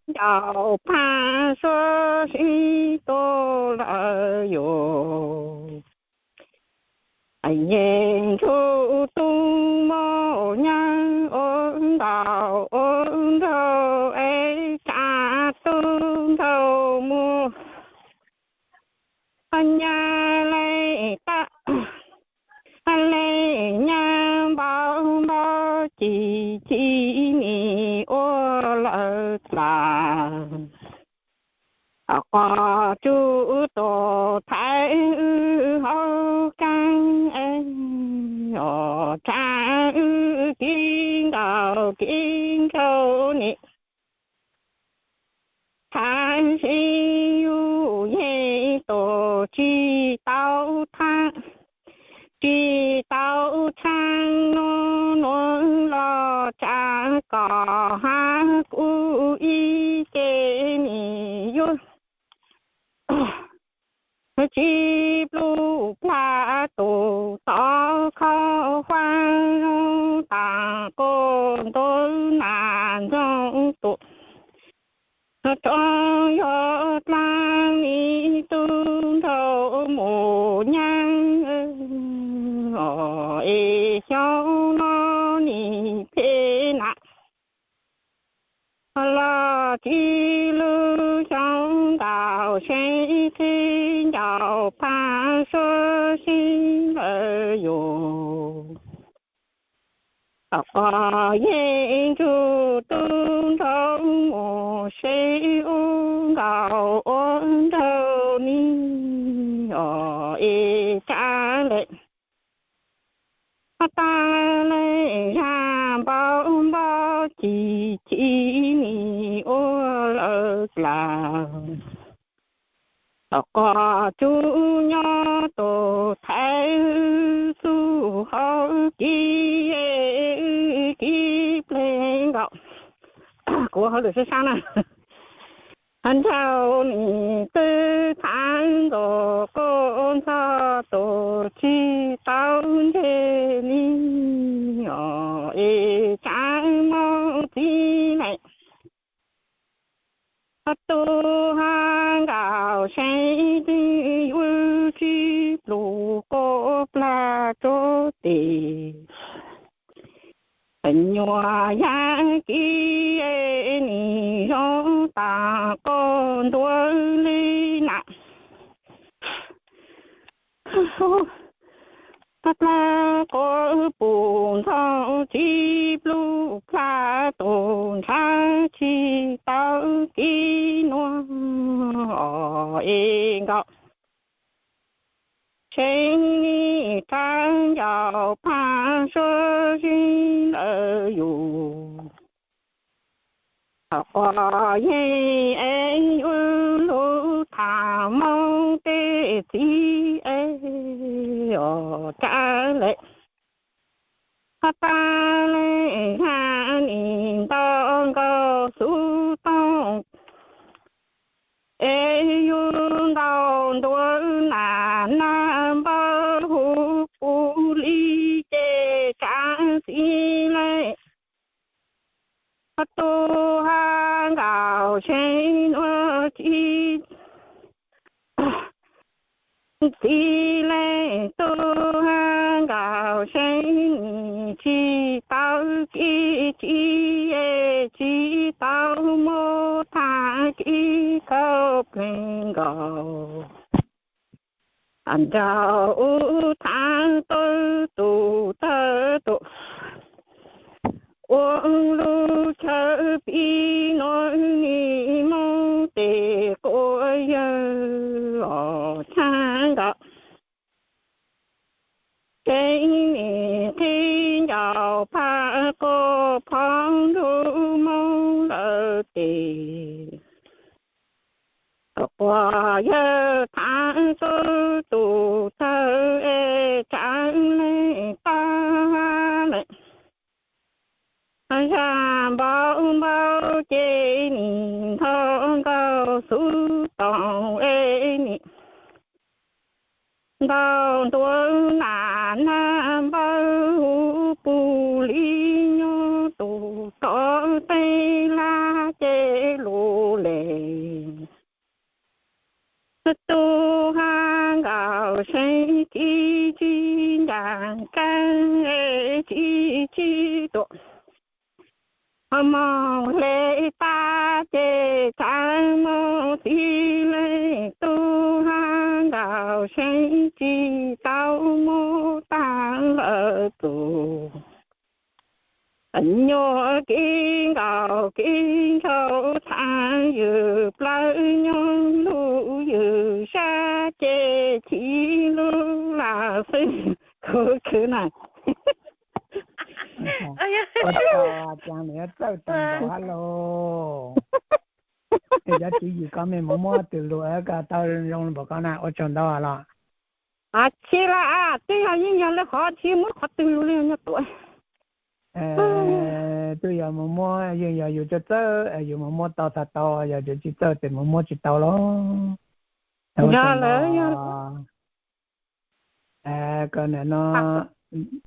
ncaus phaj suab sib tuaj lawm yus. Yeej ntsuj tub muaj nyaab ua ntaus ua nraug es tsav tub nraug muaj nyaab le tag le nyaab npau npau ci ci nim ua lawm dlaag. Qos tsuj tus thaiv wb hauv keeb es, os, tsav wb kib ntaus kib nraug nim. Thav sis yus yeej tus tsis tau thaab, tsis tau tshee nuav nuav los tsav kom hab kuv ib ce nim yuav tsis pluj plag tus tov khau faj zoo taag quas ntuav nas ntxoov tus rov yog dlaag nim tub nraug mus nyaab. Es xyoo no nim phem na los tsis lug xyoo nkaus seb qhib ncaus phaj suab sib lawm yus. Qos yeej ntsuj tub nraug mus seb ua nkaus ua nraug nim os es tsav le tag le zag npau npau ci ci nim ua lawm dlaag. Qos tsuj nyob tus thaiv txuj hauv kib kib pleg nkaus. Kuv hauj lwm sab sab na. Nraug nim twb thav nkaus quas ntxog tus tsis tau ntse li os es tsav mob txib le tub hab nkaus seb twb yuav tsis pluj quas plag rua tes. Nyuam yav kib nim zoo taag quas ntuav le na. Tag dlaag quas pum ntxoov tsis pluj plag tus ntshav tsis tau kib nuav os es nkaus seb nim rov ncaus phaj suab sib lawm yus. Qos yeej es yuav lug tham mob tej txiv es os tsav le tag le zag nim ntaus nkaus xub tooj es yus ntaus ntuav nas nag npawg huv pum li ces tsav txib le tub hab nkaus seb nuav tsis txib le tub hab nkaus seb nim tsis tau kib tsis es tsis tau muab thav kib kauj pleg nkaus. Nraug ub thav tawb tus tawb tus ua lub chaw pib nuav nim moog tes quas yawg os tshaj nkaus seb nim qhib ncaus phaj quas phov ntuj moog lawm tes. Quas yawg thav tawb tus tawb es tsav le tag le zag npau npau ces nim ntaus nkaus xub tooj es nim ntaus ntuav nas nag npawg huv pum li nyob tus tod tej laj ces lug Tub hab nkaus seeb tsis tsis ncaag keeb, tsis tsis tuam. Ho moog hle pab ces txhaj moog txij leej tub hab nkaus seeb tsis tau moog taag lawm tug. Nyuas kib nkaus kib ntshaus txhaj ywg plawg nyoog lug ywg sab ces chiv lug lam xwb. Kuv khwv na. Ua cas nws yuav txawj tag npaum hab lauj? Cov tswv yim ko mej mus muab tws lug ko tau zoo npaum ko na, ua tsaug ntau los. Tsis lawm, twb yog yeej yog lawv qhov tsis muab qhov twg lug li nyob tuaj. Twb yog mus muab yeej yog yus txawj txawj yus mus muab tau txhaj tau, yog yus tsis txawj tes mus muab tsis tau los. Yog lawm, yog lawm. Ko no